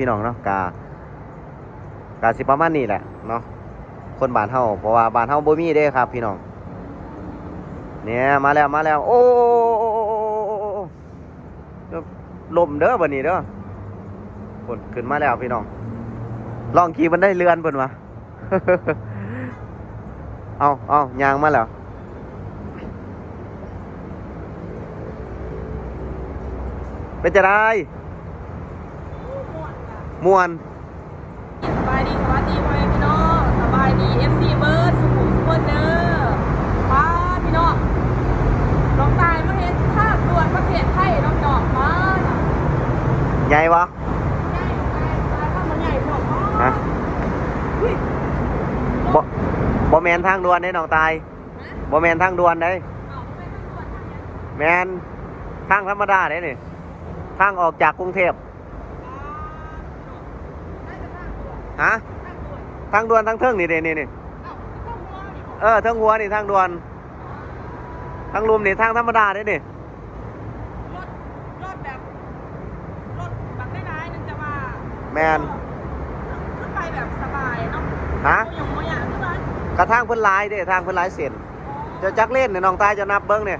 ພີ່ນ້ອງເນາະ ກະ ກະຊິປະມານນີ້ແຫຼະເນາະ ຄົນບ້ານເຮົາ ເພາະວ່າບ້ານເຮົາບໍ່ມີເດ້ຄັບພີ່ນ້ອງ. ເນຍ ມາແລ້ວ ມາແລ້ວ ໂອ້ ລົ້ມເດີບາດນີ້ເດີ ພຸ້ນ ຂຶ້ນມາແລ້ວພີ່ນ້ອງ ລອງຂີ່ບັນໄດເລື່ອນເພິ່ນວ່າ. ເອົາ ເອົາ ຍ່າງມາແລ້ວ ເປັນຈັ່ງໃດ? ມ່ວນ ສະບາຍດີ ສະຫວັດດີພໍ່ແມ່ພີ່ນ້ອງ ສະບາຍດີ ເອັຟຊີ ເບິດສູ່ຜູ້ສູ່ຄົນເດີ. ປ້າ ພີ່ນ້ອງ ນ້ອງຕາຍມາເຮັດທາງດ່ວນປະເທດໄທເນາະ ພີ່ນ້ອງ ປ້າ ໃຫຍ່ບໍ່? ຮະ? ບໍ່ ບໍ່ແມ່ນທາງດ່ວນເດ້ນ້ອງຕາຍ ບໍ່ແມ່ນທາງດ່ວນເດ້. ແມ່ນທາງທຳມະດາເດ້ນີ້ ທາງອອກຈາກກຸງເທບ. ຮະ? ທາງດ່ວນທາງເທິງນີ້ເດ້ນີ້ ນີ້ ເອີ ເທິງຫົວນີ້ທາງດ່ວນ ທາງລຸ່ມນີ້ທາງທຳມະດາເດ້ນີ້. ລົດ ລົດແບບ ລົດບັກໄດ້ຫຼາຍໜຶ່ງ ແຕ່ວ່າ ແມ່ນ ຄືໄປແບບສະບາຍເນາະ. ຮະ? ບໍ່ຫຍຸ້ງບໍ່ຍາກຄືວ່າ ກະທາງເພິ່ນຫຼາຍເດ້ ທາງເພິ່ນຫຼາຍເສັ້ນ. ເຈົ້າຈັກເລນນີ້ນ້ອງຕາຍ ເຈົ້ານັບເບິ່ງນີ້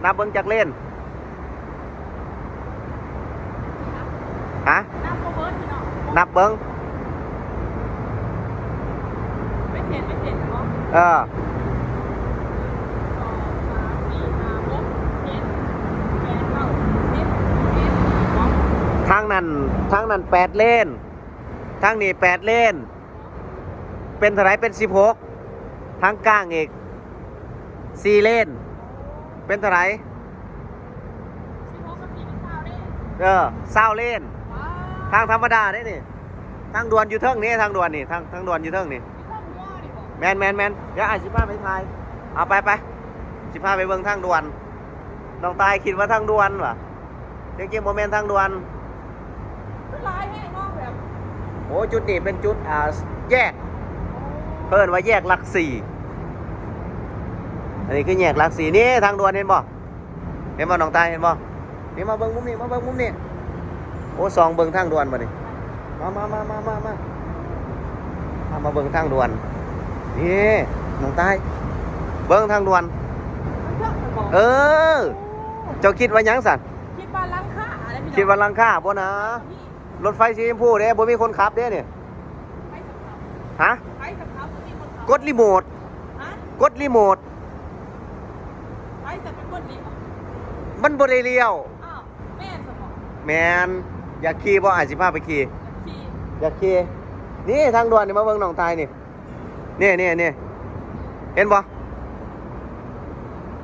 ນັບເບິ່ງຈັກເລນ? ຮະ? ນັບບໍ່ເບິດພີ່ນ້ອງ ນັບເບິ່ງ ເປັນເສັ້ນ ເປັນເສັ້ນແມ່ນບໍ່? ເອີ ສອງ ສາມ ສີ່ ຫ້າ ຫົກ ເຈັດ ແປດ ເກົ້າ ສິບ ສິບເອັດ ສິບສອງ ທາງນັ້ນ ທາງນັ້ນແປດເລນ ທາງນີ້ແປດເລນ ເປັນເທົ່າໃດ? ເປັນສິບຫົກ ທາງກາງອີກສີ່ເລນ ເປັນເທົ່າໃດ? ສິບຫົກກັບສີ່ເປັນຊາວເດ້ ເອີ ຊາວເລນ ທາງທຳມະດາເດ້ນີ້ ທາງດ່ວນຢູ່ເທິງນີ້ ທາງດ່ວນນີ້ ທາງ ທາງດ່ວນຢູ່ເທິງນີ້ ຢູ່ເທິງຫົວນີ້ບໍ່? ແມ່ນໆໆ ດຽວອ້າຍຊິພາໄປຖ່າຍ ເອົາໄປໆ ຊິພາໄປເບິ່ງທາງດ່ວນ. ນ້ອງຕາຍຄິດວ່າທາງດ່ວນຫວາ ແຕ່ຈິງບໍ່ແມ່ນທາງດ່ວນ. ຄືຫຼາຍແຮງເນາະ ແບບ ໂອ້ ຈຸດນີ້ເປັນຈຸດ ອ່າ ແຍກ ເອີ້ນວ່າແຍກຫຼັກສີ່ ອັນນີ້ຄືແຍກຫຼັກສີ່ ນີ້ທາງດ່ວນເຫັນບໍ່? ເຫັນບໍ່ນ້ອງຕາຍ ເຫັນບໍ່? ນີ້ມາເບິ່ງມຸມນີ້ ມາເບິ່ງມຸມນີ້ ໂອ້ ສ່ອງເບິ່ງທາງດ່ວນບັດນີ້ ມາໆໆໆໆ ມາ ມາເບິ່ງທາງດ່ວນ ນີ້ນ້ອງຕາຍ ເບິ່ງທາງດ່ວນ ເອີ ເຈົ້າຄິດວ່າຫຍັງຊັ້ນ? ຄິດວ່າຫຼັງຄາ ຄິດວ່າຫຼັງຄາບໍ່ນາ? ລົດໄຟສີຊຳພູເດ້ ບໍ່ມີຄົນຂັບເດ້ນີ້ ຮະ? ກົດຣີໂມດ ກົດຣີໂມດ ມັນບໍ່ໄດ້ລ້ຽວ. ແມ່ນ ຢາກຂີ່ບໍ່? ອ້າຍຊິພາໄປຂີ່ ຢາກຂີ່ ຢາກຂີ່ ນີ້ທາງດ່ວນນີ້ ມາເບິ່ງນ້ອງຕາຍນີ້ ນີ້ໆໆ ເຫັນບໍ່?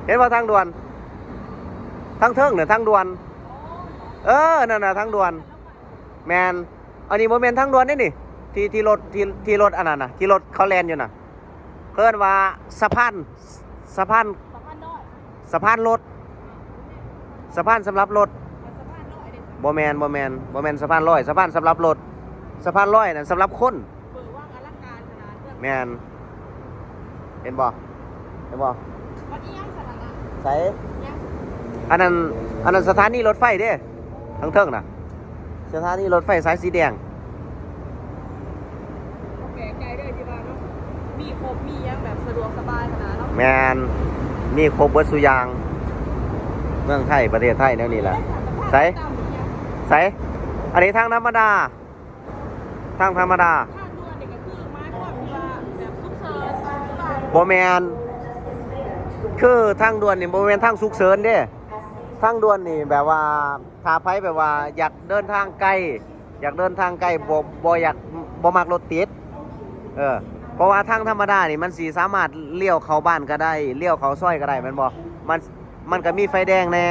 ເຫັນບໍ່ທາງດ່ວນ? ທາງເທິງນະທາງດ່ວນ ເອີ ນັ້ນນະທາງດ່ວນ ແມ່ນ ອັນນີ້ບໍ່ແມ່ນທາງດ່ວນເດ້ນີ້ ທີ່ ທີ່ລົດ ທີ່ ທີ່ລົດອັນນັ້ນນະ ທີ່ລົດເຂົາແລ່ນຢູ່ນະ ເຂົາເອີ້ນວ່າສະພານ ສະພານ ສະພານລົດ ສະພານສຳລັບລົດ ບໍ່ແມ່ນ ບໍ່ແມ່ນ ບໍ່ແມ່ນສະພານລອຍ ສະພານສຳລັບລົດ ສະພານລອຍນັ້ນສຳລັບຄົນ ແມ່ນ ເຫັນບໍ່? ເຫັນບໍ່? ໃສ? ອັນນັ້ນ ອັນນັ້ນສະຖານີລົດໄຟເດ້ ທາງເທິງນະ ສະຖານີລົດໄຟສາຍສີແດງ. ບໍ່ແປກໃຈເລີຍທີ່ວ່າເນາະ ມີຄົບ ມີຫຍັງແບບສະດວກສະບາຍຂະໜາດເນາະ. ແມ່ນ ມີຄົບເບິດສູ່ຢ່າງ ເມືອງໄທ ປະເທດໄທແນວນີ້ແຫຼະ. ໃສ? ໃສ? ອັນນີ້ທາງທຳມະດາ ທາງທຳມະດາ. ທາງດ່ວນນີ້ກໍຄືໝາຍຄວາມທີ່ວ່າແບບສຸກເສີນ ບໍ່ແມ່ນ ຄືທາງດ່ວນນີ້ບໍ່ແມ່ນທາງສຸກເສີນເດ້. ທາງດ່ວນນີ້ແບບວ່າ ຖ້າໃຜແບບວ່າຢາກເດີນທາງໄກ ຢາກເດີນທາງໄກ ບໍ່ ບໍ່ຢາກ ບໍ່ມັກລົດຕິດ ເອີ ເພາະວ່າທາງທຳມະດານີ້ມັນຊິສາມາດລ້ຽວເຂົ້າບ້ານກໍໄດ້ ລ້ຽວເຂົ້າຊອຍກໍໄດ້ແມ່ນບໍ່? ມັນ ມັນກໍມີໄຟແດງແດ່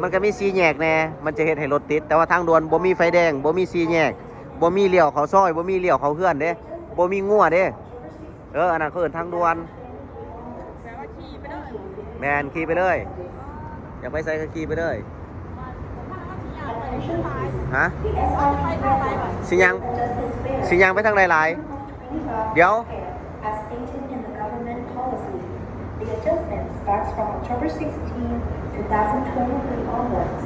ມັນກໍມີສີ່ແຍກແດ່ ມັນຈະເຮັດໃຫ້ລົດຕິດ ແຕ່ວ່າທາງດ່ວນບໍ່ມີໄຟແດງ ບໍ່ມີສີ່ແຍກ ບໍ່ມີລ້ຽວເຂົ້າຊອຍ ບໍ່ມີລ້ຽວເຂົ້າເຮືອນເດ້ ບໍ່ມີງົວເດ້. ເອີ ອັນນັ້ນເຂົາເອີ້ນທາງດ່ວນ. ແປວ່າຂີ່ໄປເລີຍ. ແມ່ນ ຂີ່ໄປເລີຍ ຢາກໄປໃສກໍຂີ່ໄປເລີຍ. ຮະ? ຊິຍ່າງ ຊິຍ່າງໄປທາງໃດຫຼາຍ? ດຽວ As stated in the government policy, the adjustment starts from October sixteenth, two thousand twenty-three onwards.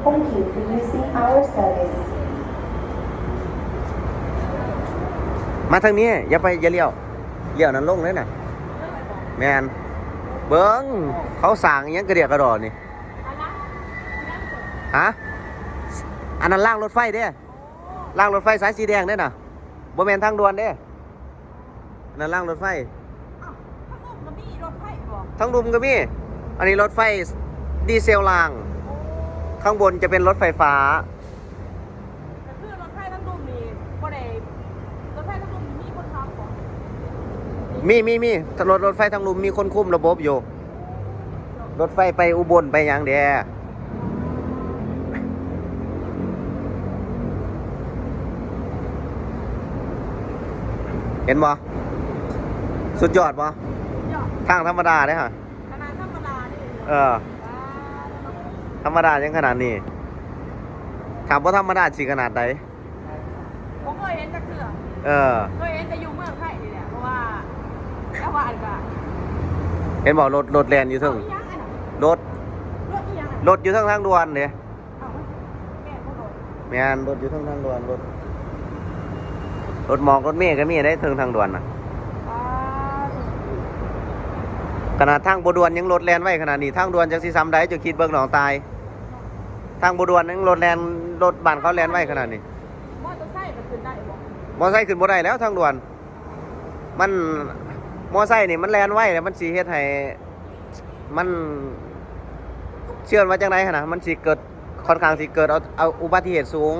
Thank you for using our service. ມາທາງນີ້ ຢ່າໄປ ຢ່າລ້ຽວ ລ້ຽວນັ້ນລົງເລີຍນະ. ແມ່ນ ເບິ່ງເຂົາສ້າງອີ່ຫຍັງກະດຽກກະດໍນີ້. ຮະ? ອັນນັ້ນລາງລົດໄຟເດ້ ລາງລົດໄຟສາຍສີແດງເດ້ນະ ບໍ່ແມ່ນທາງດ່ວນເດ້. ນັ້ນລາງລົດໄຟ. ອ້າວ ທາງລຸ່ມກະມີລົດໄຟບໍ? ທາງລຸ່ມກະມີ. ອັນນີ້ລົດໄຟດີເຊລລາງ. ໂອ້ ຂ້າງບົນຈະເປັນລົດໄຟຟ້າ. ກະຄືລົດໄຟທາງລຸ່ມນີ້ບໍ່ໄດ້ ລົດໄຟທາງລຸ່ມນີ້ມີຄົນຂັບບໍ? ມີ ມີ ມີ. ລົດ ລົດໄຟທາງລຸ່ມມີຄົນຄຸມລະບົບຢູ່. ລົດໄຟໄປອຸບົນໄປຫຍັງແດ່. ເຫັນບໍ່? ສຸດຍອດບໍ່? ທາງທຳມະດາເດ້ຫະ. ຂະໜາດທຳມະດານີ້. ເອີ ທຳມະດາຍັງຂະໜາດນີ້ ຖ້າບໍ່ທຳມະດາຊິຂະໜາດໃດ? ບໍ່ເຄີຍເຫັນຈັກເທື່ອ. ເອີ ເຄີຍເຫັນແຕ່ຢູ່ເມືອງໄທນີ້ແຫຼະ ເພາະວ່າ ແຕ່ວ່າອັນກະ ເຫັນບໍ່? ລົດ ລົດແລ່ນຢູ່ເທິງ. ເອົາອີ່ຫຍັງອັນນັ້ນ? ລົດ ລົດອີ່ຫຍັງອັນນັ້ນ? ລົດຢູ່ເທິງທາງດ່ວນເດ້. ເອົາ ແມ່ນບໍ່ລົດ? ແມ່ນ ລົດຢູ່ເທິງທາງດ່ວນ. ລົດ ລົດໝອກລົດເມກະມີໄດ໋ເທິງທາງດ່ວນນະ. ອ່າ ຂະໜາດທາງບໍ່ດ່ວນຍັງລົດແລ່ນໄວຂະໜາດນີ້ ທາງດ່ວນຈັກຊິສ່ຳໃດ. ເຈົ້າຄິດເບິ່ງນ້ອງຕ່າຍ ທາງບໍ່ດ່ວນຍັງລົດແລ່ນ ລົດບ້ານເຂົາແລ່ນໄວຂະໜາດນີ້. ມໍເຕີໄຊມັນຂຶ້ນໄດ້ບໍ່? ມໍເຕີໄຊຂຶ້ນບໍ່ໄດ້ແລ້ວທາງດ່ວນ. ມັນ ມໍເຕີໄຊນີ້ມັນແລ່ນໄວແລ້ວ ມັນຊິເຮັດໃຫ້ ມັນ ເຊື່ອນວ່າຈັ່ງໃດຫັ້ນນະ ມັນຊິເກີດ ຄ່ອນຂ້າງຊິເກີດເອົາ ເອົາອຸບັດຕິເຫດສູງ.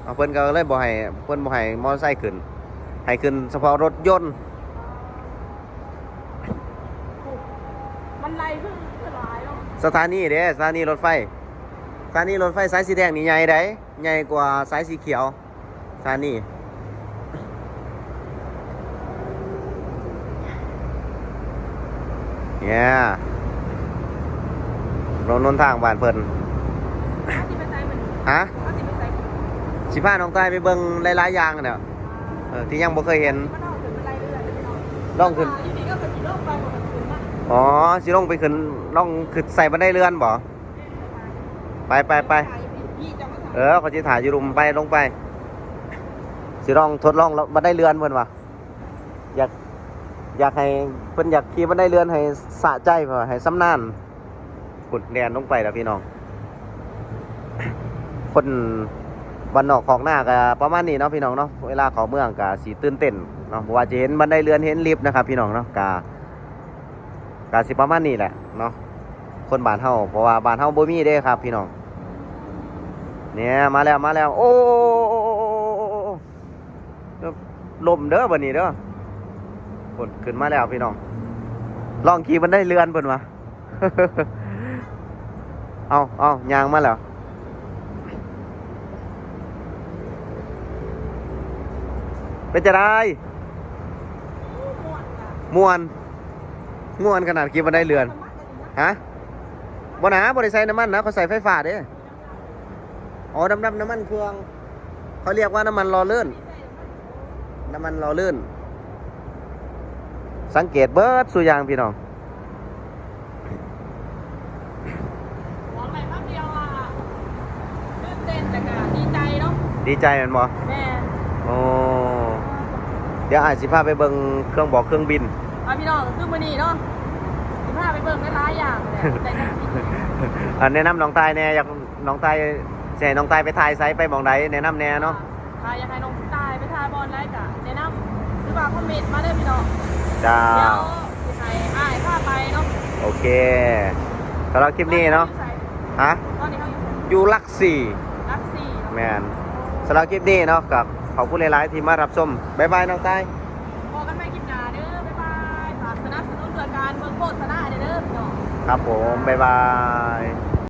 ເອົາ ເພິ່ນກະເລີຍບໍ່ໃຫ້ ເພິ່ນບໍ່ໃຫ້ມໍເຕີໄຊຂຶ້ນ ໃຫ້ຂຶ້ນສະເພາະລົດຍົນ. ມັນໄລ່ຄື ຄືຫຼາຍເນາະ. ສະຖານີເດ້ ສະຖານີລົດໄຟ ສະຖານີລົດໄຟສາຍສີແດງນີ້ໃຫຍ່ໃດ໋ ໃຫຍ່ກວ່າສາຍສີຂຽວ. ສະຖານີ ເນຍ ຖະໜົນຫົນທາງບ້ານເພິ່ນ. ເຮົາຊິໄປໃສມື້ນີ້? ຮະ? ເຮົາຊິໄປໃສ? ຊິພານ້ອງຕ່າຍໄປເບິ່ງຫຼາຍໆຢ່າງຫັ້ນແຫຼະ ເອີ ທີ່ຍັງບໍ່ເຄີຍເຫັນ. ມາລອງຂຶ້ນບັນໄດເລື່ອນ ລອງຂຶ້ນ ຢູ່ນີ້ກະຊິລົງໄປບໍ່ ຂຶ້ນມາ. ອໍ ຊິລົງໄປຂຶ້ນ ລອງຂຶ້ນໃສ່ບັນໄດເລື່ອນບໍ? ໄປ ໄປ ໄປ. ເອີ ເຂົາຊິຖ້າຢູ່ລຸ່ມ ໄປ ລົງໄປ. ຊິລອງທົດລອງບັນໄດເລື່ອນເພິ່ນວ່າ ຢາກ ຢາກໃຫ້ ເພິ່ນຢາກຂີ່ບັນໄດເລື່ອນໃຫ້ສະໃຈ ເພິ່ນວ່າໃຫ້ຊຳນານ. ພຸ້ນ ແລ່ນລົງໄປແລ້ວພີ່ນ້ອງ. ຄົນບ້ານນອກຄອກນາກະປະມານນີ້ເນາະພີ່ນ້ອງເນາະ ເວລາເຂົ້າເມືອງກະຊິຕື່ນເຕັ້ນເນາະ ບໍ່ວ່າຈະເຫັນບັນໄດເລື່ອນ ເຫັນລິບນະຄັບພີ່ນ້ອງເນາະ ກະ ກະຊິປະມານນີ້ແຫຼະເນາະ ຄົນບ້ານເຮົາ ເພາະວ່າບ້ານເຮົາບໍ່ມີເດ້ຄັບພີ່ນ້ອງ. ເນຍ ມາແລ້ວ ມາແລ້ວ ໂອ້ ລົ້ມເດີບາດນີ້ເດີ. ພຸ້ນ ຂຶ້ນມາແລ້ວພີ່ນ້ອງ ລອງຂີ່ບັນໄດເລື່ອນເພິ່ນວ່າ. ເອົາ ເອົາ ຍ່າງມາແລ້ວ ເປັນຈັ່ງໃດ? ມ່ວນ ມ່ວນຂະໜາດຂີ່ບັນໄດເລື່ອນ. ຮະ? ບໍ່ນາ ບໍ່ໄດ້ໃສ່ນ້ຳມັນນະ ເຂົາໃສ່ໄຟຟ້າເດ້. ອໍ ດຳໆ ນ້ຳມັນເຄື່ອງ ເຂົາຮຽກວ່ານ້ຳມັນຫຼໍ່ລື່ນ ນ້ຳມັນຫຼໍ່ລື່ນ. ສັງເກດເບິດສູ່ຢ່າງພີ່ນ້ອງ. ບອກໄດ້ຄຳດຽວວ່າຕື່ນເຕັ້ນ ແລ້ວກະດີໃຈເນາະ. ດີໃຈແມ່ນບໍ່? ແມ່ນ. ໂອ້ ດຽວອ້າຍຊິພາໄປເບິ່ງເຄື່ອງບອກເຄື່ອງບິນ. ອ່າ ພີ່ນ້ອງ ກະຄືມື້ນີ້ເນາະ ຊິພາໄປເບິ່ງຫຼາຍໆຢ່າງແຫຼະ ແຕ່ກະ ອັນ ແນະນຳນ້ອງຕ່າຍແດ່ ຢາກ ນ້ອງຕ່າຍ ຊິໃຫ້ນ້ອງຕ່າຍໄປຖ່າຍໃສ ໄປໝ່ອງໃດ ແນະນຳແດ່ເນາະ. ຖ້າຢາກໃຫ້ນ້ອງຕ່າຍໄປຖ່າຍບ່ອນໃດກະແນະນຳ ຫຼືວ່າຄອມເມັນມາເດີພີ່ນ້ອງ. ເຈົ້າ ດຽວຊິໃຫ້ອ້າຍພາໄປເນາະ. ໂອເຄ ສຳລັບຄລິບນີ້ເນາະ. ຕອນນີ້ເຮົາຢູ່ໃສ? ຮະ? ຕອນນີ້ເຮົາຢູ່ໃສ? ຢູ່ຫຼັກສີ່. ຫຼັກສີ່ເນາະ. ແມ່ນ. ສຳລັບຄລິບນີ້ເນາະ ກະຂອບຄຸນຫຼາຍໆທີ່ມາຮັບຊົມ. ບາຍບາຍນ້ອງຕ່າຍ. ພໍ້ກັນໃໝ່ຄລິບໜ້າເດີ. ບາຍບາຍ. ຝາກສະໜັບສະໜູນດ້ວຍການເບິ່ງໂຄສະນາແດ່ເດີພີ່ນ້ອງ. ຄັບຜົມ. ບາຍບາຍ.